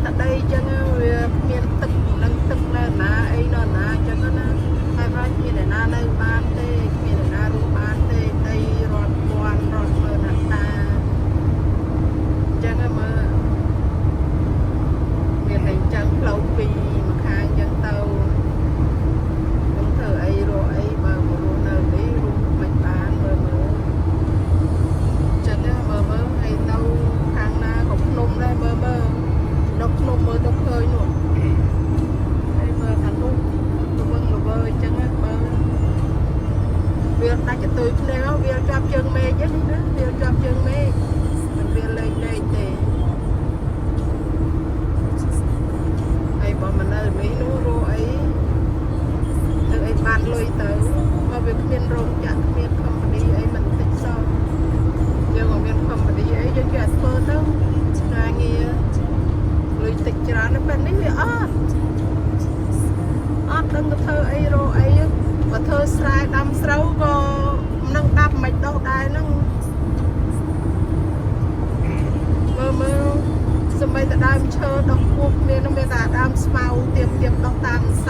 តែដីអញ្ចឹងវាគ្មានទឹកនឹងទឹកនៅណាអីនៅណាអញ្ចឹងណាហើយប្រហែលគ្មានអ្នកណានៅបានទេគ្មានអ្នកណារស់បានទេដីរាប់ពាន់រាប់ម៉ឺនហិកតាអញ្ចឹងមើលមានតែអញ្ចឹងផ្លូវពីរម្ខាងអញ្ចឹងទៅនឹងធ្វើអីរកអីបើមករស់នៅនេះរស់មិនបានមើលមើល ចឹងណាមើលមើលហើយទៅខាងណាក៏ភ្នំដែរមើលមើលដល់ភ្នំមើលទៅឃើញនោះហើយមើលខាងនោះល្វឹងល្វើអញ្ចឹងណាមើលវាដាច់កតុយភ្នែកវាជាប់ជើងមេឃហ្នឹងណាវាជាប់ជើងមេឃមិនវាលេងលេងទេហើយបើមិននៅនេះនោះរកអីធ្វើអីបានលុយទៅបើវាគ្មានរោងចក្រគ្មាន company អីមិនតិចសោះ យើងក៏មាន company អីយើងចេះធ្វើទៅការងារលុយតិចច្រើនណាស់ពេលនេះវាអត់អត់ដឹងទៅធ្វើអីរកអីបើធ្វើស្រែដាំស្រូវក៏មិននឹងដាំមិនដោះដែរហ្នឹងមើលមើលសម្បីតែដើមឈើដោះពោះមានមានតែដើមស្មៅទៀបទៀបដោះតាមស